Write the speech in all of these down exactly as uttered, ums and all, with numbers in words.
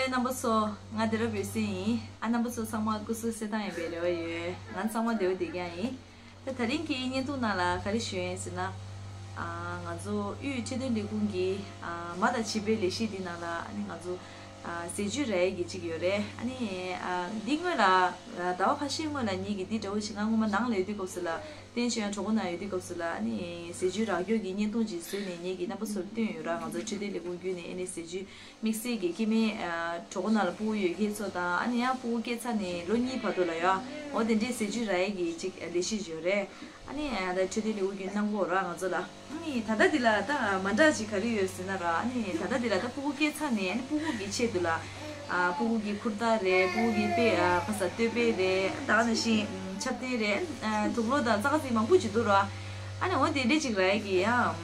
རྣམ་པ་ཚོ། ང་དེ་ར་བོད་སྲིད་ཡིན། ཨ། རྣམ་པ་ཚོ་ཚང་མ་སྐུ་གཟུགས་གསལ་ཐང་ཡིན་པའི་རེ་བ་ཡོད། ང་ཚང་མ་བདེ་པོ་བདེ་རྐྱང་ཡིན། ད་དེ་རིང་གི་བརྙན་ཐུང་ནང་ལ་ག་རེ་ཞུ་ཡིན་ཟེར་ན། ཨ། ང་ཚོ་དབུས་འཕྲོད་བསྟེན་ལས་ཁུངས་ཀྱི། ཨ། མ་དང་བྱིས་པའི་ལས་གཞི་འདི་ནང་ལ། ཨ་ནི་ང་ཚོ། ཨ། ཟས་བཅུད་རག་ཡས་ཀྱི་ཅིག་ཡོད་རེད། ཨ་ནི། ཨ། འདི་སྔོན་ལ། ཨ། ཟླ་བ་ཁ་ཤས་སྔོན་ལ་ངེད་ཀྱིས་འདི་འདྲ་བོ་ཞིག། ང་སྔོན་མ་ནང་ལ་ཡོད་དུས་སྐབས་སུ་ལ། བསྟན་ཆོས་གྲོགས་པོ་ནང་ཡོད་དུས་སྐབས་སུ་ལ། ཨ་ནི་ཟས་བཅུད་རག་སྐྱོར་གྱི་བརྙན་ཐུང་ཅིག་བཟོས་ནས་ངེད་ཀྱིས་རྣམ་པ་ཚོར་སྟོན་ཡོད་ར། ང་ཚོ་འཕྲོད་བསྟེན་ལས་ཁུངས་བརྒྱུད་ནས། ཨ་ནི་ཟས་བཅུད། དམིགས་བསལ་གྱི་སྐྱེ་དམན། ཨ། གྲོད་ཁོག་ནང་ལ་ཕྲུ་གུ་ཡོད་མཁན་ཚོ་དང་། ཨ་ནི་ཡང་ཕྲུ་གུ་སྐྱེས་ཚར་ནས་ལོ་གཉིས་བར་དུ་ལ་ཡ། འོ་དེ་འདྲའི་ཟས་བཅུད་རག་ཡས་ཀྱི་ཅིག་ལས་གཞི་ཡོད་རེད། ཨ་ནི་ད་འཕྲོད་བསྟེན་ལས་ཁུངས་བརྒྱུད་གནང་གི་ཡོད་ར་ང་ཚོ་ལ། ཨ་ནི་ད་ལྟ་འདི་ལ་ད་མ་འདྲ་ཅིག་ག་རེ་ཡོད་ཟེར་ན་ར། ཨ་ནི་ད་ལྟ་འདི་ལ་ད་ཕྲུ་གུ་སྐྱེས་ཚར་ནས། ཨ་ནི་ཕྲུ་གུ་གི་ཆེད་དུ་ལ། ཨ། ཕྲུ་གུ་གི་ཁུར་ཐག་རེད། ཕྲུ་གུ་གི་དཔེ། ཨ། ག་ས་སྟོད་དཔེ་རེད། ད་ག་ནང་བཞིན། ཨམ། ཆབ་ཐེངས་རེད། ཨ། དུག་ལོག་དང་ཙག་ཙིག་མང་པོ་ཅིག་འདུག་ར། ཨ་ནི་འོ་དེ་འདྲས་ཅིག་རག་ཡས་ཀྱི་ཡ། ཨམ།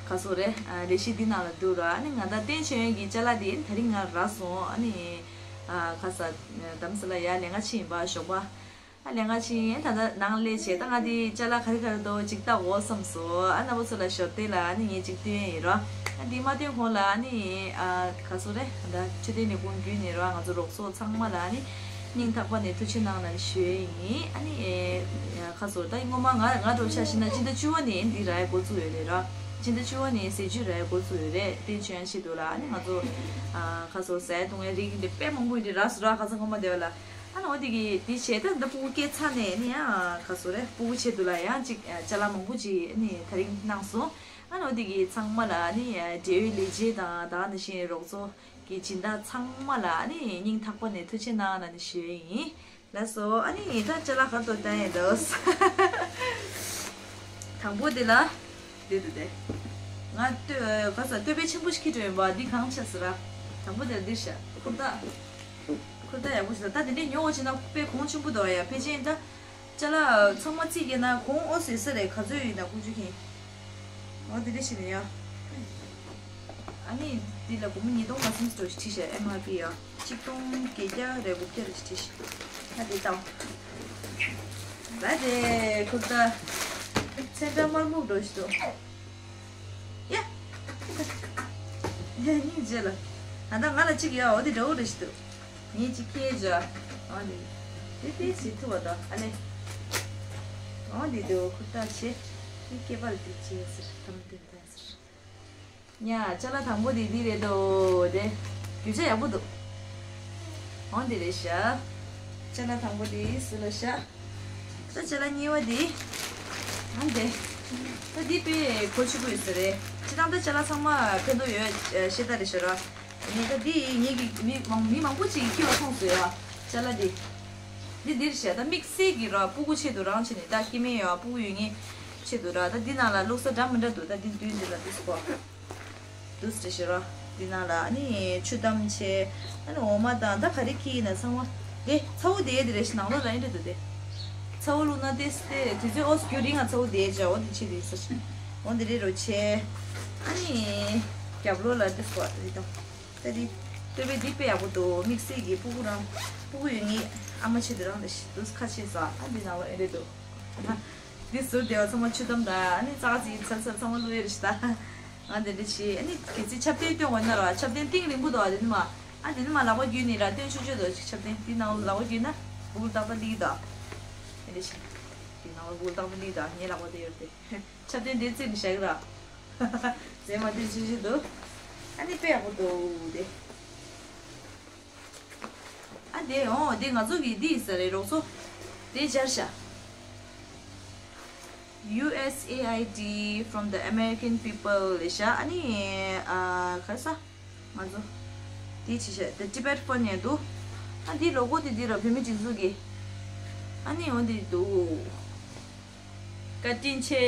ག་ཟེར་རེད། ཨ། ལས་གཞི་འདི་ནང་ལ་འདུག་ར། ཨ་ནི་ང་ད་བསྟན་ཆོས་ཡོན་གྱི་ཅ་ལག་འདི་དེ་རིང་ང་རག་སོང་། ཨ་ནི། ཨ། ག་ས། དྷ་རམ་ས་ལ་ཡར་ལེན་ག་ཕྱིན་ཡིན་པ། ཞོགས་པ། ཨ། ལེན་ག་ཕྱིན། ད་ལྟ་ནང་སླེབས་བྱས། ད་ང་འདི་ཅ་ལག་ག་རེ་ག་རེ་འདུག་ཅིག་ལྟ་དགོས་བསམ་སོང་། ཨ། རྣམ་པ་ཚོ་ལ་ཞོར་དེ་ལ་ཨ་ནི་ངས་ཅིག་སྟོན་ཡིན་ར། ཨ། འདི་མ་སྟོན་གོང་ལ་ཨ་ནི། ཨ། ག་ཟེར་རེད། ད་འཕྲོད་བསྟེན་ལས་ཁུངས་བརྒྱུད་ནས་ར་ང་ཚོ་རོགས་ཚོགས་ཚང་མ་ལ་ཨ་ནི་སྙིང་ཐག་པ་ནས་ཐུགས་རྗེ་གནང་ལབ་ནས་ཞུ་ཡས་ཡིན། ཨ་ནི། ཨ། ག་ཟེར། ད་སྔོན་མ་ང་ང་འདྲ་བོ་ཆ་བཞག་ན་སྤྱི་ཟླ་བཅུ་པ་ནས་འདི་རག་ཡས་འགོ་བཙུགས་ཡོད་རེད་ར། སྤྱི་ཟླ་བཅུ་པ་ནས་ཟས་བཅུད་རག་ཡས་འགོ་བཙུགས་ཡོད་རེད། བསྟན་ཆོས་ཡོན་ཆེད་དུ་ལ། ཨ་ནི་ང་ཚོ། ཨ། ག་ཟེར། ཟས་བཏུང་བའི་རིགས་འདི་དཔེ་མང་པོ་འདི་རག་སོང་ར། ཁ་སང་སྔོན་མ་དེ་བ་ལ། ཨ་ནི་འོ་དེ་གི་དེ་བྱས། ད་ད་ཕྲུ་གུ་སྐྱེས་ཚར་ནས་ནི་ཡང་ག་ཟེར་རེད། ཕྲུ་གུ་ཆེད་དུ་ལ་ཡང་ཅིག་ཅ་ལག་མང་པོ་ཅིག་ནི་དེ་རིང་གནང་སོང་། ཨ་ནི་འོ་དེ་གི་ཚང་མ་ལ་ནི་འབྲེལ་ཡོད་ལས་བྱེད་དང་། ད་ག་ནང་བཞིན་རོགས་ཚོགས་ཀྱི་སྦྱིན་བདག་ཚང་མ་ལ་ནི་སྙིང་ཐག་པ་ནས་ཐུགས་རྗེ་གནང་ལབ་ནས་ཞུ་ཡས་ཡིན། ལགས་སོ། ཨ་ནི་ད་ཅ་ལག་ག་རེ་འདུག་ལྟ་ཡས་འདུག། དང་པོ་དེ་ལ། དེ་དེ་དེ། ང་སྟོད་ག་ས་སྟོད་དཔེ་ཆེན་པོ་ཞིག་འཁྱེར་འགྲོ་ཡིན་པ། འདི་གང་ཆགས་ཟེར་ར། དང་པོ་དེ་ལ་འདིར་བཞག། ཁུར་ཐག་ཁུར་ཐག་ཡག་པོ་ཞིག་ལ། ད་དེ་འདྲས་ཉོ་བ་བྱས་ན་དཔེ་གོང་ཆེན་པོ་འདུག་ཡ། ཕལ་ཆེར་ད་ཅ་ལག་ཚང་མ་རྩིས་རྒྱག་ན་གོང་ཨོ་ཟེར་ས་རེད། ག་ཚོད་ཡིན་ན་ཀུ་ཅུ་ཁེན། འོ་དེ་འདྲས་བྱས་ནས་ཡ། ཨ་ནི་འདི་ལ་སྒོར་མོ་ཉིས་སྟོང་ལ་སུམ་ཅུ་ཞིག་བྲིས་ཤག། ཨེམ་ཨར་པི་ཡ། གཅིག་སྟོང་བརྒྱད་བརྒྱ་རེད། དགུ་བརྒྱ་རེ་ཞིག་བྲིས་ཤག། ད་འདི་ལྟ། ད་དེ་ཁུར་ཐག་ཚོན་ཁྲ་དམར་སྨུག་འདྲ་ཞིག་འདུག། ཡ། ཡ། སྙིང་རྗེ་ལ། ད་ལྟ་ང་ལ་གཅིག་ཡོད། འོ་དེ་འདྲ་བོ་རེ་ཞིག་འདུག། ངས་གཅིག་ཁྱེར་བྱས། འོ་དེ། དེ་དེ་ཞིག་ཐུབ་པ་འདུག། ཨ་ལེ། འོ་དེ་དེ་འོ་ཁུར་ཐག་བྱས། དེ་སྐེད་པ་ལ་དེ་བྱས་ཟེར། ཐམ་དེ་འདྲ་ཟེར། ཡ། ཅ་ལག་དང་པོ་དེ་འདི་རེད་དོ། དེ་རྒྱུ་ཆ་ཡག་པོ་འདུག། འོ་འདི་རེད་ཤག། ཅ་ལག་དང་པོ་དེ་ཟུར་ལ་བཞག། ད་ཅ་ལག་གཉིས་པ་དེ། ཨ་འདི། ད་འདི་དཔེ་གོ་ཆོད་པོ་ཡོད་ས་རེད། སྤྱིར་བཏང་ད་ཅ་ལག་ཚང་མ་ཕན་ཐོགས་ཡོད་ཤེས་ད་རེད་ཤག་ར། ངས་ད་འདི་ངེད་ཀྱི་མི་མང་མི་མང་པོ་ཅིག་གིས་འཁྱེར་བ་མཐོང་སོང་ཡ། ཅ་ལག་འདི། འདི་འདིར་བཞག། ད་དམིགས་བསལ་གྱི་ར་ཕྲུ་གུ་ཆེད་དུ་རང་བྱས་ནས། ད་སྐྱེ་དམན་ཡོད། ཕྲུ་གུ་ཡོད་མཁན་ཆེད་དུ་ར། ད་འདི་ནང་ལ་བླུགས་ས་འདྲ་མི་འདྲ་འདུག། ད་འདི་མདུན་འདི་ལ་འདུག་སེ་གོ། འདུག་སེ་ཞེས་ར། འདི་ནང་ལ་ཨ་ནི་ཆུ་བསྡམས་བྱས། ཨ་ནི་འོ་མ་དང་ད་ག་རེ་འཁྱེར་ཡིན་ན་ཚང་མ། དེ་ཚ་བོ་དེ་དེ་རེད་ཤག། ནང་ལོགས་ལ་ཨེ་འདྲ་འདུག། དེ་ཚ་བོ་བླུགས་ན་དེ་དེ་དུས་ཚོད་ཨོ་རྒྱུན་རིང་ང་ཚ་བོ་དེ་བྱ། འོ་དེ་ཆེད་དུ་ཡིན་ས་ཞིག། འོ་དེ་རེད་རོ་བྱས། ཨ་ནི་རྒྱབ་ལོགས་ལ་འདུག་སེ་གོ། དེ་དང་། ད་འདི་སྟོད་དཔེ་འདི་དཔེ་ཡག་པོ་འདུག། དམིགས་བསལ་གྱི་ཕྲུ་གུ་རང་ཕྲུ་གུ་ཡོད་མཁན་ཨ་མ་ཆེད་དུ་རང་ལ་ཞིག་འདུག་ཁ་ཕྱེ་ས། ཨ་འདི་ནང་ལོགས་ཨེ་རེད་འདུག། འདི་ཟུར་དེ་བ་ཚང་མ་ཆུ་བསྡམས་དང་། ཨ་ནི་ཙག་ཙིག་ཚར་ཚར་ཚང་མ་བླུགས་ཡས་རེད་ཤག་ད། ང་དེ་འདྲ་བྱས། ཨ་ནི་གལ་སྲིད་ཆབ་ཐེངས་སྟོན་དགོས་ན་ར། ཆབ་ཐེངས་གཏིང་རིང་པོ་འདུག། ཨ་དེ་ནི་མ། ཨ་དེ་ནི་མ་ལག་པ་བརྒྱུད་ནས་ར་སྟོན་ཆོག་ཆོག་འདུག། ཆབ་ཐེངས་འདི་ནང་ལག་པ་བརྒྱུད་ན་སྦུག་ལྟག་པ་སླེབས་འདུག། དེ་འདྲ་བྱས། འདི་ནང་ལ་སྦུག་ལྟག་པ་སླེབས་འདུག། ངའི་ལག་པ་དེ་ཡོད་དེ། ཆབ་ཐེངས་དེ་རྩེ་ནས་བཞག་གི་ར། རྫས་མ་དེ་ཆུ་ཆུ་འདུག། ཨ་ནི་དཔེ་ཡག་པོ་འདུག་དེ། ཨ་དེ་འོ་དེ་ང་ཚོ་གི་འདི་ཡིན་ས་རེད། རོགས་ཚོ་དེ་སྦྱར་ཤག། ཡུ་ཨེས་ཨེ་ཨའི་ཌི from the American people ལབ་ཤག། ཨ་ནི་ཨ་ག་རེ་ཟ། ང་ཚོ་དེ་ཅི་བྱས། The Tibet Fund ཡང་འདུག། ཨ་འདི་ལོ་གོ་དེ་འདི་ར་བོད་མི་སྒྲིག་འཛུགས་ཀྱི། ཨ་ནི་འོ་འདི་འདུག། བཀའ་དྲིན་ཆེ།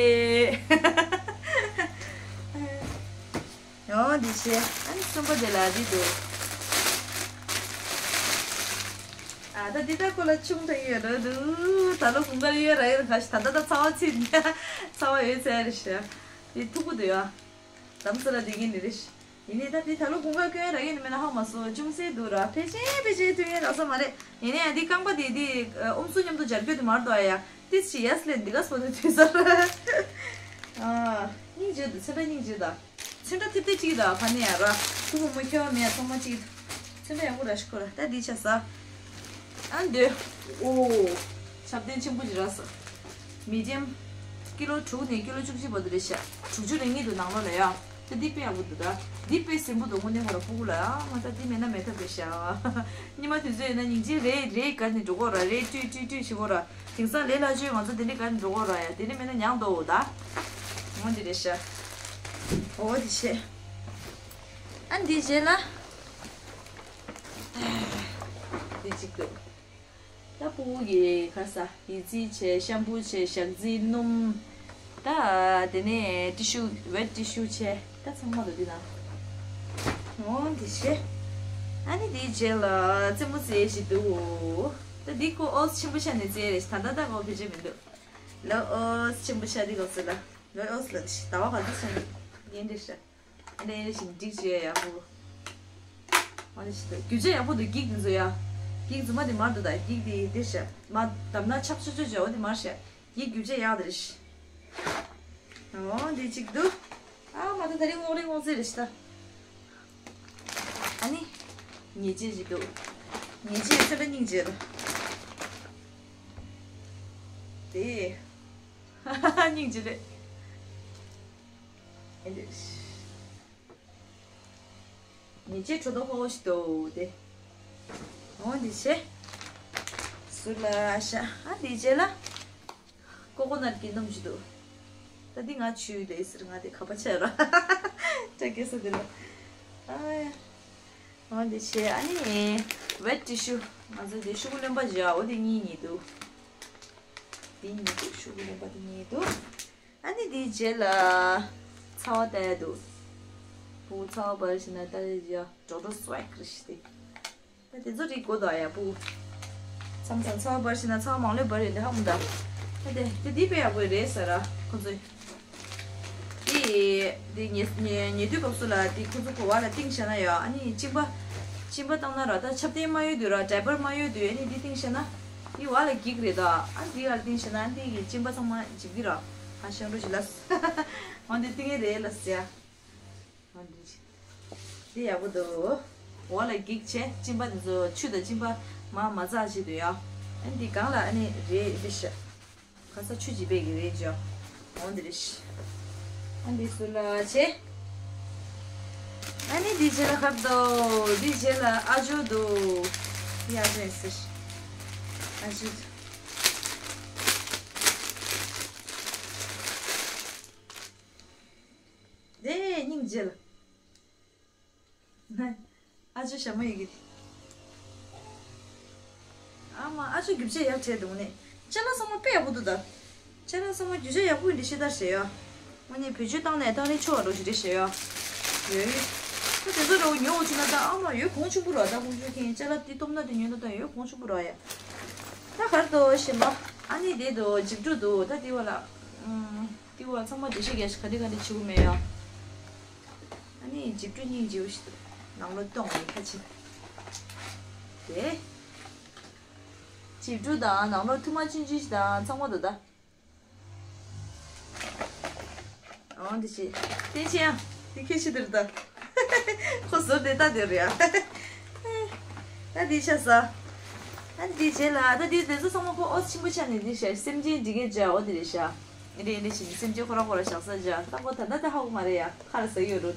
འོ་འདི་བྱས། ཨ་ནི་གསུམ་པ་དེ་ལ་འདི་འདུག། ཨ་ད་འདི་ད་ཁོ་ལ་ཆུང་དྲགས་ཡོད་རེད་འདུག། ད་ལོ་དགུན་ཁར་ཡོད་ར་ཡོད་ར། ཁ་ཤས་ད་ད་ད་ཚ་བ་ཚིག་ཚ་བ་ཡོད་ཚད་རེད་ཤག། འདི་མཐུག་པོ་འདུག་ཡ། དམ་སུ་ལ་འདི་གིན་ནི་རེད། ཡིན་ནའི་ད་འདི་ད་ལོ་དགུན་ཁ་སྐྱོན་ར་ཡིན་ནི་མེད་ན་ཧ་མ་སོང་། ཅུང་ཟད་འདུག་ར། ཕལ་ཆེར་ཕལ་ཆེར་ཐོན་ཡས་རག་ས་མ་རེད། ཡིན་ནའི་འདི་རྐང་པ་དེ་འདི་ཨུམ་སུ་མཉམ་དུ་སྦྱར་རྒྱུ་དེ་མར་འདུག་ཡ། ཏིས་ཅི་ཡས་ལེན་འདི་ག་སོ་དུ་དུས་ས་ར། ཨ་སྙིང་རྗེ་འདུག། ཚེ་འདྲ་སྙིང་རྗེ་ད། ཚེ་འདྲ་ཐིབ་ཐིབ་ཅིག་ད་ཕ་ནས་ཡ་ར། ཁུ་བུ་མོ་ཁྱོད་མེད་ཚང་མ་ཅིག། སེམས་པ་ཡག་པོ་ར་ཤི་ཁོ་ར། ད་འདི་ཆ་ས། ཨ་འདོད། ཨོ། ཆབ་ལྡན་ཆེན་པོ་ཅིག་རག་སོང་། མི་ཌི་ཡམ། ཀི་ལོ་དྲུག་ནས་ཀི་ལོ་བཅུ་གཅིག་བར་དུ་རེད་ཤག་དྲུག་ཅུ་རེ་གཉིས་འདུག་ནང་ལོགས་ལ་ཡ། ད་འདི་དཔེ་ཡག་པོ་འདུག་ད། འདི་དཔེ་ཟིན་པོ་འདུག་དངོས་གནས་ཁོ་ར་སྤུ་གུ་ལ་ཨ་ང་ད་འདི་མེད་ན་མེད་ཐབས་རེད་ཤག་ཉི་མ་དུས་ཚོད་ཡིན་ན་སྙིང་རྗེ་རེད་རེད་ག་ནས་འགྲོ་གོ་ར་རེད་ཏུས་ཏུས་ཏུས་ཞིག་གོ་ར། དེང་སང་ལས་སླ་བཅོས་ང་ཚོ་དེ་འདྲས་ག་ནས་འགྲོ་གོ་ར་ཡ་དེ་འདྲས་མེད་ན་མྱང་འདུག་ད། འོ་འདི་རེད་ཤག་འོ་འདི་བྱས། ཨ་འདི་རྗེས་ལ། འདི་གཅིག་འདུག་ད་སྤུ་གུ་གི་ཁ་ས་ཡི་ཙི་བྱས་ཤམ་པུ་བྱས་ཞག་རྩི་སྣུམ། ད་དེ་ནས་ཏི་ཤུ་ཝེ་ཊི་ཏི་ཤུ་བྱས་ད་ཚང་མ་འདུག་འདི་ན། འོ་འདི་བྱས། ཨ་ནི་འདི་རྗེས་ལ་རྩེད་མོ་རྩེ་ཞིག་འདུག་ད་འདི་ཁོ་ཨོ་ཆེན་པོ་ཆགས་ནས་རྩེ་རེད་ད་ལྟ་ད་ཁོ་བེད་སྤྱོད་མི་འདུག་ལ་ཨོ་ཆེན་པོ་ཆགས་འདི་གོ་ཚོད་ལ་ལ་ཨོ་ལ་ཟླ་བ་ག་ཚོད་ཆགས་འདུག་ཡིན་འདི་ཤ། ཨ་ནི་ཨ་ནི་ཞིག་འགྲིག་བྱས་ཡག་པོ། ཨ་ནི་ཞིག་རྒྱུ་ཆ་ཡག་པོ་འདུག་འགྱིག་འདི་ཚོ་ཡ། འགྱིག་རྫུན་མ་འདི་མར་འདུག་ད་འགྱིག་འདི་འདི་ཞབས་མ་བསྡམས་ན་ཆག་ཆོག་ཆོག་བྱས་འོ་འདི་མར་ཞབས་འགྱིག་རྒྱུ་ཆ་ཡག་འདི་རེད། འོ་འདི་གཅིག་འདུག་ཨ་མ་ད་ད་རིང་སྔོག་རིང་སྔོག་རྩིས་རེད་ཤི་ད། ཨ་ནི། ཉེས་ཆད་ཅིག་འདུག་ཉེས་ཆད་ཚོད་ལ་སྙིང་རྗེ་ལ། དེ། སྙིང་རྗེ་ལེ། ཉེས་ཆད་གྲོ་དོ་ཧོ་ཞིག་འདུག་དེ། འོ་འདི་བྱས། ཟུར་ལ་ཤ་ཨ་འདི་རྗེས་ལ། ཀོ་ཀོ་ནཊ་གི་སྣུམ་ཞིག་འདུག་ད་འདི་ང་ཆུ་ལས་ཟེར་ང་དེ་ཁ་པ་ཆད་ར། ཏྲ་སྐད་ས་དེ་ལ། ཨ་ཡ། འོ་འདི་བྱས་ཨ་ནི། ཝེ་ཊི་ཊི་ཤུ། ང་ཚོ་འདི་ཤུ་གུ་རློན་པ་བཞག་འོ་འདི་གཉིས་གཉིས་འདུག་འདི་གཉིས་འདུག་ཤུ་གུ་རློན་པ་འདི་གཉིས་འདུག་ཨ་ནི་འདིའི་རྗེས་ལ་ཚ་བ་བལྟ་ཡ་འདུག་བུ་ཚ་བ་འབར་ཞིག་ན་ལྟ་ཡ་འགྲོ་འགྲོ་སུ་ཝེག་རེ་ཞིག་སྟེ། ད་དེ་ཚོ་རིག་དགོས་དོ་ཡ་བུ། མཚམས་མཚམས་ཚ་བ་འབར་ཞིག་ན་ཚ་བ་མང་ལོས་འབར་ཡོད་འདི་ཧ་མོ་ད། ད་དེ་དེ་འདི་དཔེ་ཡག་པོ་རེད་ཟེར་ར་ཁོ་ཚོས། དེ་དེ་ཉེ་ཉེ་ཉེ་དུས་སྐབས་སུ་ལ་དེ་ཁོ་ཚོ་གོ་བ་ལ་བཏིང་བྱས་ན་ཡ་ཨ་ནི་གཅིན་པ། གཅིན་པ་བཏང་ན་ར་ད་ཆབ་ལྡན་མ་ཡོད་དུས་ར་ཌའི་པར་མ་ཡོད་དུས་ཨ་ནི་འདི་བཏིང་བྱས་ན། འདི་བ་ལ་འགྱིག་རེད་ད། ཨ་འདི་གར་བཏིང་བྱས་ན་འདི་གི་གཅིན་པ་ཚང་མ་འཇིབ་གི་ར། ཨ་ཤང་རུ་ཞིག་ལ། འོ་འདི་བཏིང་ངེ་རེད་ལ་ཟེར། འོ་འདི་ཅི། འདི་ཡག་པོ་འདུག་འོ་ལ་འགྱིག་བྱས་གཅིན་པ་འདི་ཚོ་ཆུ་དང་གཅིན་པ་མ་མ་འཛག་བྱེད་དུ་ཡ། ཨ་འདི་གང་ལ་ཨ་ནི་རེད་འདི་ཤ། ག་ས་ཆུ་ཅི་པའི་གི་རེད་ཇོ། འོ་འདི་རེད་ཤ། ཨ་འདི་སུ་ལ་བྱེད། ཨ་ནི་འདི་རྗེས་ལ་ཁབ་འདུག་འདི་རྗེས་ལ་ཨ་ཇོ་འདུག་འདི་ཨ་ཇོ་ཡིན་ཟེར། ཨ་ཇོ། དེ་སྙིང་རྗེ་ལ། ཨ་ཅོ་ཞྭ་མོ་ཡི་གེ་དེ། ཨ་མ་ཨ་ཅོ་རྒྱུ་ཆ་ཡག་བྲལ་འདུག་ནས། ཅ་ལག་ཚང་མ་དཔེ་ཡག་པོ་འདུག་ད། ཅ་ལག་ཚང་མ་རྒྱུ་ཆ་ཡག་པོ་ཡིན་འདི་ཤེས་ད་ཞེས་ཡ། དངོས་གནས་བེད་སྤྱོད་བཏང་ནས་བཏང་རིན་ཆོག་འགྲོ་ཞིག་རེད་ཞེས་ཡ། ཡོད། ད་དེ་ཚོ་རེ་བ་ཉོ་འོ་ཆུ་ན་ད་ཨ་མ་ཡོད་གོང་ཆུང་པོ་ར་ད་ཁོང་ཆུ་ཁེན་ཅ་ལག་དེ་སྟོབས་ན་དེ་ཉོས་ན་ད་ཡོད་གོང་ཆུང་པོ་ར་ཡ། ད་གར་དོ་ཞེས་མ། ཨ་ནི་དེ་དོ་འཇིབ་གྲུ་འདུག་ད་དེ་བ་ལ། ཨུམ། དེ་བ་ཚང་མ་འདི་ཤེས་རྒྱ་ཞིག་ག་འདྲ་ག་འདྲ་བྱེད་གོ་མེད་ཡ། ཨ་ནི་འཇིབ་གྲུ་སྙིང་རྗེ་བོ་ཞིག་འདུག་ནང་ལོ་གཏོང་བའི་ཁ་ཕྱེ། དེ། འཇིབ་གྲུ་དང་ནང་ལོ་ཐུར་མ་ཆུང་ཆུང་ཞིག་དང་ཚང་མ་འདུག་ད། འོ་འདི་ཅི། བསྟན་ཆེན་ཡ། འདི་ཁྱོད་ཤི་དེར་ད། ཁོ་ཟུར་དེ་ལྟ་དེར་ཡ། ད་འདི་ཆ་ས། ད་འདི་རྗེས་ལ་ད་འདི་དེ་ཚོ་ཚང་མ་ཁོ་ཨོ་ཆེན་པོ་ཆགས་ནས་འདི་ཤ་སེམས་ཅན་འདི་གས་འཇའ་འོ་འདི་རེད་ཤ། འདི་འདི་ཞིག་སེམས་ཅན་ཁོ་ར་ཁོ་ར་བཞག་ས་འཇའ་ད་ཁོ་ད་ལྟ་ད་ཧ་གོ་མ་རེད་ཡ་ཁ་ལ་ཟ་གི་ཡོད་རུ།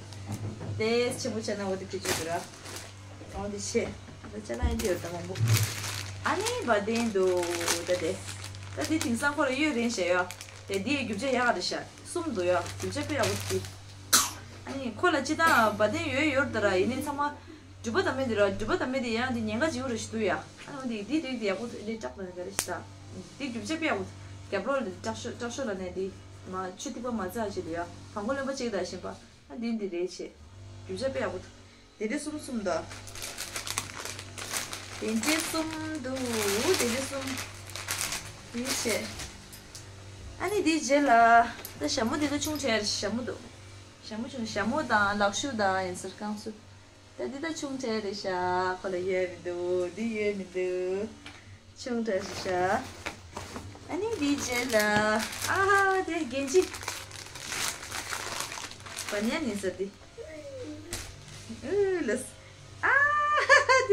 དེ་ཆེན་པོ་ཆགས་ན་འོ་འདི་ཁྱོད་ཆོད་དེ་ར། འོ་འདི་ཆེ། ད་ཅ་ལག་ཡིན་འདི་ཡོད་ད་མང་པོ། ཨ་ནི་བ་དན་འདུག་ད་དེ། ད་འདི་དེང་སང་ཁོ་ལ་གཡོས་རན་ཞེས་ཡོད། དེ་འདི་ཡི་རྒྱུ་ཆ་ཡག་ག་རེད་ཤག་གསུམ་འདུག་ཡ། རྒྱུ་ཆ་དཔེ་ཡག་པོ་འདུག་ཨ་ནི་ཁོ་ལ་ཅི་ད་བ་དན་ཡོད་ཡོད་ད་ར་ཡིན་ནའི་ཚང་མ། འབྲུ་པ་དམ་མེད་འདི་ར་འབྲུ་པ་དམ་མེད་འདི་ཡང་འདི་ཉེན་ཁ་ཆེ་བོ་རེ་ཞིག་འདུག་ཡ། ཨ་ནི་འདི་འདི་རིགས་འདི་ཡག་པོ་ལས་སྐྲག་པ་ག་རེ་ཞིག་ད། འདི་རྒྱུ་ཆ་དཔེ་ཡག་པོ། རྒྱབ་ལོགས་ལ་སྐྲག་ཤོ་སྐྲག་ཤོ་ལ་ནས་འདི། མ་ཆུ་ཐིགས་པ་མ་ཚ་ཞིག་འདུག་ཡ། བང་གོ་རློན་པ་གཅིག་དང་ཞིམ་པ། ཨ་འདི་འདི་རེད་ཆེ། རྒྱུ་ཆ་དཔེ་ཡག་པོ་འདུག་དེ་འདྲའི་གསུམ་གསུམ་དང་། དེ་འདྲའི་གསུམ་འདུག་དེ་འདྲའི་གསུམ། དེ་བྱས། ཨ་ནི་དེའི་རྗེས་ལ། ད་ཞྭ་མོ་དེ་ད་ཆུང་དྲགས་ཞྭ་མོ་འདུག་ཞྭ་མོ་ཆུང་ཞྭ་མོ་དང་ལག་ཤུབས་དང་ཡིན་ཟེར་རྐང་སུ། ད་འདི་ད་ཆུང་དྲགས་རེད་ཤག་ཁོ་ལ་ཡོད་མི་འདུག་འདི་ཡོད་མི་འདུག་ཆུང་དྲགས་ཤག་ཨ་ནི་འདིའི་རྗེས་ལ། ཨ་ཧ་དེ་རྒན་ཅི། བ་ཉན་ནི་ཟེར་འདི། ཨུ་ལས། ཨ།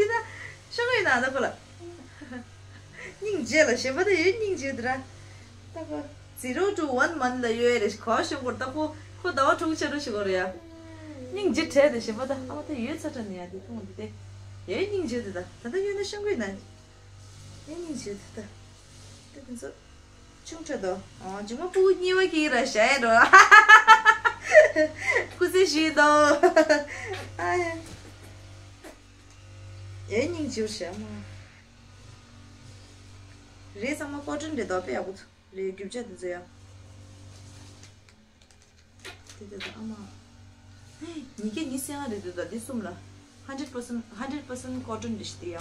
ཆོག་གི་ཡིན་ན་ད་ཁོ་ལ། སྙིང་རྗེ་ལ་ཞེན་པ་དེ་ཡོད། སྙིང་རྗེ་དེ་ར། ད་ཁོ། zero to one month ལ་ཡོད་རེད། གོ་ཤོང་སྐོར་ད་ཁོ་ཁོ་ཟླ་བ་དྲུག་ཆ་རུ་ཞིག་གོ་རེད་ཡ། སྙིང་རྗེ་བྲལ་དེ་ཞེན་པ་ད་ཨ་མ་ད་ཡོད་ཚ་དྲ་ནི་ཡ་དེ་མཐོང་དེ་དེ། ཡོད་སྙིང་རྗེ་དེ་ད་ད་ད་ཡོད་ན་ཤོང་གི་ཡིན་ན། ཡོད་སྙིང་རྗེ་དེ་ད། དེ་དེ་ཚོ། ཆུང་ཕྲ་དོ། ཨོ་ཇུ་མ་ཕྲུ་གུ་གཉིས་པ་གི་ར་ཞའི་རོ། སྐུ་ཚེ་ཞུས་དོ། ཨ་ཡ། ཡའི་སྙིང་རྗེ་བོ་ཞེ་མ། རེད་ཚང་མ་ཀོ་ཊོན་རེད་དོ། དཔེ་ཡག་པོ་འདུག་རེད། རྒྱུ་ཆ་དེ་ཚོ་ཡ། དེ་དེ་དང་ཨ་མ། ཉི་གེ་ཉི་སེང་ང་རེད་འདུག་ད་འདི་གསུམ་ལ། hundred percent hundred percent cotton རེད་ཤི་དེ་ཡ།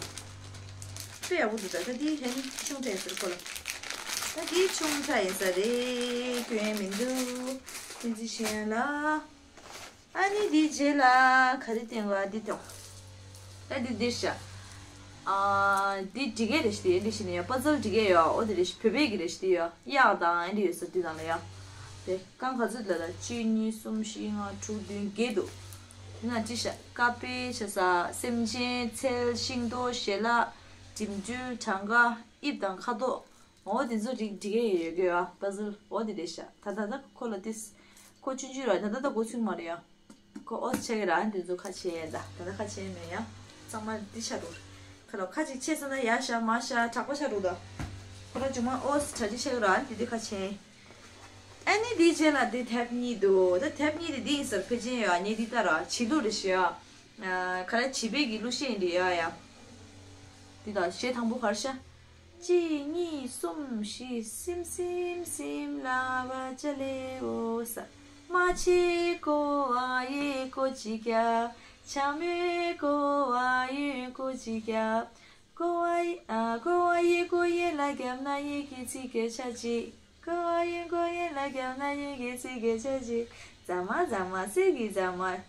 དཔེ་ཡག་པོ་འདུག་ད་ད་འདི་ཧན་ཆུང་ཕྲ་ཡིན་ཟེར་ཁོ་ལ། ད་འདི་ཆུང་ཕྲ་ཡིན་ས་རེད། སྐྱོན་མི་འདུག་ཐུན་རྗེས་གཞན་ལ། ཨ་ནི་འདི་རྗེས་ལ་ག་རེ་བསྟན་ག་འདི་དང་། ད་འདི་འདིར་བཞག་ཨ། འདི་འདི་ག་རེ་ཞིག་དེ་འདི་ཞིག་ནས་ཡ་པ་ཛལ་འདི་ག་ཡོད། འོ་འདི་རེ་ཞིག་བོད་པའི་གི་རེ་ཞིག་དེ་ཡོད། གཡག་དང་ཨ་འདི་ཡོད་ས་འདི་དང་ལ་ཡ། དེ་རྐང་ག་ཚོད་ལ་ད་གཅིག་གཉིས་གསུམ་བཞི་ལྔ་དྲུག་བདུན་བརྒྱད་འདུག་དེ་ན་ཅི་བཞག་ཀ་པེ་ཆ་ས་སེམས་ཅན་ཚལ་ཤིང་ཏོག་ཞལ་ལག་འགྲིམ་འགྲུལ་གྲངས་ཀ་དབྱིབས་དང་ཁ་དོག་འོ་དེ་ཚོ་རིགས་འགྲིག་གི་ཡོད་གི་ཡོད། པ་ཛལ་འོ་དེ་རེད་ཤག་ད་ད་ད་ཁོ་ལ་ཏིས། ཁོ་ཆུང་ཆུང་ར་ད་ད་ད་འགོ་ཚུགས་མ་རེད་ཡ། ཁོ་འོ་ཆེ་གི་ར་འདི་ཚོ་ཁ་ཆེ་ཡ་ད་ད་ད་ཁ་ཆེ་མེད་ཡ། གཙང་མ་འདི་ཆ་རུ། ཁ་ལོ་ཁ་ཅིག་ཆེ་ས་ན་ཡ་ཤ་མ་ཤ་དྲག་པོ་ཆ་རུ་ད། ཁོ་ར་ཇུ་མ་འོ་གྲ་ཅི་ཆེ་གི་ར་འདི་འདི་ཁ་ཆེ། ཨ་ནི་འདི་རྗེས་ལ་འདི་ཐེབ་གཉིས་འདུག་ད་ཐེབ་གཉིས་དེ་འདི་ཡིན་ཟེར་ཕལ་ཆེན་ཡ་ངས་འདི་ལྟ་ར་བྱི་ལུ་རེ་ཞུ་ཡ། ཁ་ར་བྱིས་པའི་གི་གླུ་གཞས་འདི་ཡ་ཡ། འདི་དང་གཞས་དང་པོ་གར་ཤ། གཅིག་གཉིས་གསུམ་བཞི་སིམ་སིམ་སིམ་ལ་བ་ཅ་ལེ་འོ་ས། མ་ཆེ་ཀོ་ཨ་ཡེ་ཀོ་ཅི་ཀྱ། ཆ་མེ་ཀོ་ཨ་ཡེ་ཀོ་ཅི་ཀྱ། ཀོ་ཨ་ཡེ་ཨ་ཀོ་ཨ་ཡེ་ཀོ་ཡེ་ལ་རྒྱབ་ན་ཡེ་གི་ཚིག་གི་ཆ་ཅི། ཀོ་ཨ་ཡེ་ཀོ་ཡེ་ལ་རྒྱབ་ན་ཡེ་གི་ཚིག་གི་ཆ་ཅི། ཛ་མ་ཛ་མ་སེ་གི་ཛ་མ།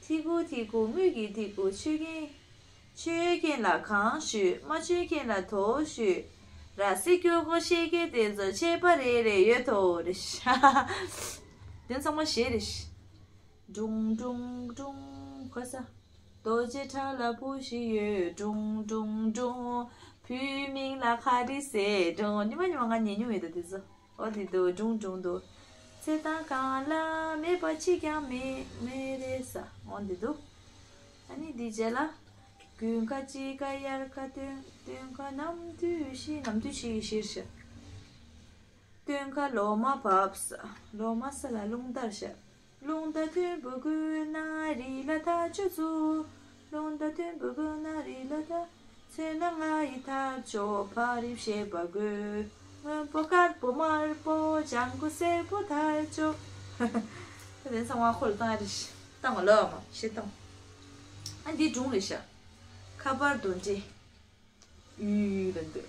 ཐི་གུ་ཐི་གུ་མུ་གི་ཐི་གུ་ཆུ་གི། ཆོས་མཁན་ལ་གང་ཞུས། མ་ཆོས་མཁན་ལ་དོ་ཞུས། ར་སི་སྐྱོ་གོ་ཤེས་མཁན་དེ་ཚོ་ཆད་པ་རེ་རེ་ཡོད་དོ་རེ་ཤ། དེ་ཚང་མ་གཞས་རེ་ཤ། ཀྲུང་ཀྲུང་ཀྲུང་ཁོ་ས། རྡོ་རྗེ་བྲག་ལ་བུ་ཞིག་ཡོད། ཀྲུང་ཀྲུང་ཀྲུང་། བུའི་མིང་ལ་ག་རེ་ཟེར། ཀྲུང་ཉི་མ་ཉི་མ་ང་ཉན་མྱོང་ཡོད་དོ་དེ་ཚོ། འོ་དེ་འདུག་ཀྲུང་ཀྲུང་འདུག་ཚེ་དང་གང་ལ་མེད་པ་གཅིག་ཀྱང་མེད་མེད་རེད་ས། འོ་དེ་འདུག་ཨ་ནི་འདི་རྗེས་ལ། དགུན་ཁ་དཔྱིད་ཁ་དབྱར་ཁ་སྟོན། སྟོན་ཁ་ནམ་དུས་ཤི། ནམ་དུས་ཤི་ཡི་ཤིར་ཤི། སྟོན་ཁ་ལོ་མ་བབས་ས། ལོ་མ་ས་ལ་རླུང་རྟར་ཤ། རླུང་རྟ་མཐོན་པོ་ཀུན་ན་རི་ལ་ད་ཆུ་ཚུ། རླུང་རྟ་མཐོན་པོ་ཀུན་ན་རི་ལ་ད། ཚོན་སྣ་ལྔ་ཡི་ཐར་ལྕོག་ཕ་རི་བཤད་པ་དགོས། སྔོན་པོ་དཀར་པོ་དམར་པོ་ལྗང་གུ་སེར་པོ་ཐར་ལྕོག་དེ་ཚང་མ་ཁོ་ལ་བཏང་ཡ་རེད་ཤག་བཏང་བ་ལ་མ་ཤེས་བཏང་། ཨ་འདི་སྒྲུང་རེད་ཤག་ཁ་པར་དོན་འདྲེ། ཡུལ་ལ་འདུག་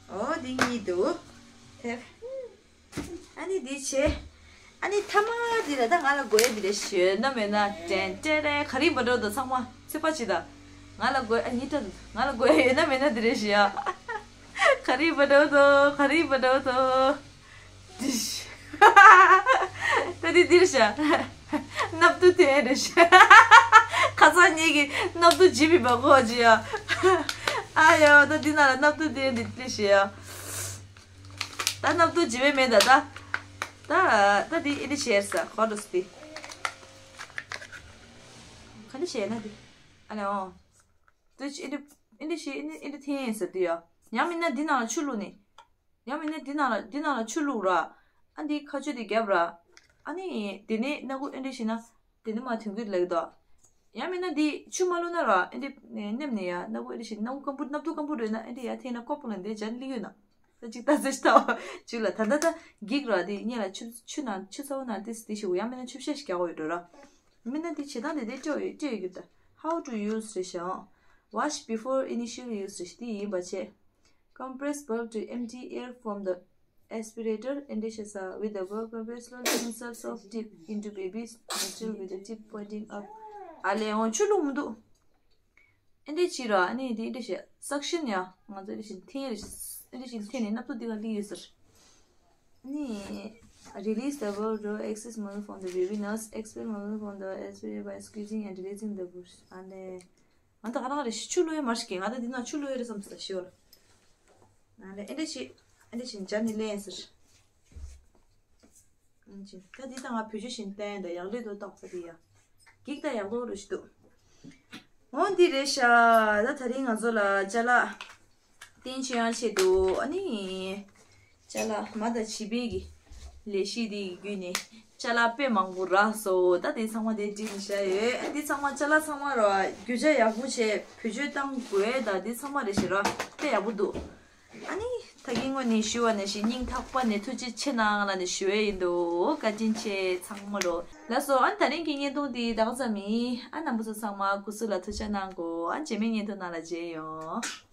འོ་འདི་གཉིས་འདུག་དེབ། ཨ་ནི་འདི་བྱས། ཨ་ནི་ཐ་མ་འདི་ལ་ད་ང་ལ་དགོས་ཡ་འདི་རེད་ཤི་ན་མེད་ན་ཏྲན་ཏྲེ་རེ་ག་རི་བ་འགྲོ་དོ་ཚང་མ་ཚེ་པ་ཅི་ད། ང་ལ་དགོས་ཨ་ནི་ཏྲ་ང་ལ་དགོས་ཡ་ཡོད་ན་མེད་ན་འདི་རེད་ཤི་ཡ། ག་རི་བ་འགྲོ་དོ་ག་རི་བ་འགྲོ་དོ། ད་འདི་འདིར་བཞག་སྣབས་དུ་དེ་རེ་བཞག་ཁ་སང་ཉིད་ཀྱི་སྣབས་དུ་ཇི་བི་བ་གོ་ཇི་ཡ། ཨ་ཡོ་ད་འདི་ན་ལ་སྣབས་དུ་དེ་འདི་ལི་ཞེ་ཡ། ད་སྣབས་དུ་ཇི་བི་མེད་ད་ད། ད་ད་འདི་ཨི་འདི་ཤེར་ས་གོ་འགྲོ་སི་འདི། ག་འདི་ཤེར་ན་འདི། ཨ་ལེ་འོ། ཏུ་ཅི་ཨི་འདི་ཨི་འདི་ཤེར་ཨི་འདི་ཨི་འདི་འཐེན་ས་འདི་ཡ། ཡང་མིན་ན་འདི་ནང་ལ་ཆུ་བླུགས་ནི། ཡང་མིན་ན་འདི་ནང་ལ་འདི་ནང་ལ་ཆུ་བླུགས་ར། ཨ་འདི་ཁ་ཆུ་འདི་བརྒྱབ་ར། ཨ་ནི་དེ་ནས་སྣ་ཁུག་ཨེ་འདྲ་ཞིག་ན་དེ་ནས་མ་དོན་གྱི་ལེགས་དོ། ཡང་མིན་ན་འདི་ཆུ་མ་བླུགས་ན་ར་ཨེ་འདྲ་ནེམ་ནས་ཡ་སྣ་ཁུག་ཨེ་འདྲ་ཞིག་སྣ་ཁུག་སྐམ་པོ་སྣབས་དུ་སྐམ་པོ་རེད་ན་ཨེ་འདྲ་ཡ་འཐེན་ན་ཀོ་པོ་ལ་འདི་ཇན་ལི་ཡོད་ན། ད་ཅིག་ད་ཟེར་ཤི་ཏོ། ཅིག་ལ་ད་ད་ད་འགྱིག་ར་འདི་ཉེ་ལ་ཆུ་ཆུ་ནང་ཆུ་ཚ་བོ་ནང་ཏིས་ཏིས་ཞིག་ཡང་མིན་ན་ཆུ་བཤལ་ཞིག་རྒྱག་དགོས་ཡོད་འགྲོ་ར། མིན་ན་འདི་བྱེད་སྟངས་དེ་དེ་སྤྲོད་ཡོད་སྤྲོད་ཡོད་གི་ད། How to use རེད་ཤག Wash before initial use རེད་ཤག་འདི་ཡིན་པ་བྱས། Compress bulb to empty air from the aspirator and this is uh, with the bulb compress slowly himself soft deep into baby's nostril with the tip pointing up. ཨ་ལས་འོང་ཆུ་ལུག་མི་འདུག་ཨེ་འདྲས་བྱེད་ར་ཨ་ནི་འདི་ཨེ་འདྲས་བྱེད་སག་ཤིན་ཡ་ང་ཚོ་ཨེ་འདྲས་བྱེད་འཐེན་རེད་ཨེ་འདྲས་བྱེད་འཐེན་ནས་སྣབས་ཐུག་འདི་ག་ལི་ཡོད་ཟེར། ནི། Release the bulb, draw excess moisture from the baby nose, expel moisture from the aspirator by squeezing and releasing the bulb. ཨ་ལས། ང་ད་ག་རང་རེ་ཞིག་ཆུ་བླུགས་ཡོད་མ་རེད་ཀྱི། ང་ད་འདི་ནང་ཆུ་བླུགས་ཡོད་རེད་བསམ་སོང་ད་ཤི་བ་ལ། ང་ལ་ཨེ་འདྲ་ཞིག་ཨེ་འདྲ་ཞིག་འཇར་ནི་ལེན་ཟེར། ད་འདི་ད་ང་བོད་ཆུ་བཞིན་བསྟན་ད་ཡག་ལོས་དོ་ཏོག་ཙམ་དེ་ཡ། འགྱིག་ད་ཡག་ལོ་རུ་ཞིག་འདུག་འོ་འདི་རེད་ཤག་ད་ད་རིང་ང་ཚོ་ལ་ཅ་ལག་རྟེན་ཆོས་ཡང་ཆེད་དུ་ཨ་ནི། ཅ་ལག་མ་དང་བྱིས་པའི་གི་ལས་གཞི་འདི་ཡི་བརྒྱུད་ནས་ཅ་ལག་དཔེ་མང་པོ་རག་སོང་། ད་དེ་ཚང་མ་དེ་བྲིས་ནས་བཞག་ཡོད། འདི་ཚང་མ་ཅ་ལག་ཚང་མ་ར་རྒྱུ་ཆ་ཡག་པོ་བྱས་བེད་སྤྱོད་བཏང་དགོས། ད་འདི་ཚང་མ་རེ་ཞིག་ར་དཔེ་ཡག་པོ་འདུག་ཨ་ནི་ད་གིན་ངོས་ནས་ཞུ་བ་ནང་བཞིན་སྙིང་ཐག་པ་ནས་ཐུགས་རྗེ་ཆེ་གནང་ལབ་ནས་ཞུ་ཡས་ཡིན་འདུག་བཀའ་དྲིན་ཆེ་ཚང་མ་ར། ལགས་སོ། ཨ་ནི་ད་རིང་གི་བརྙན་ཐུང་འདི་ད་ག་ཙམ་ཡིན། ཨ་རྣམ་པ་ཚོ་ཚང་མ་སྐུ་གཟུགས་ལ་ཐུགས་ཅག་གནང་དགོས། ཨ་རྗེས་མའི་བརྙན་ཐུང་ནང་ལ་མཇལ་ཡོང་།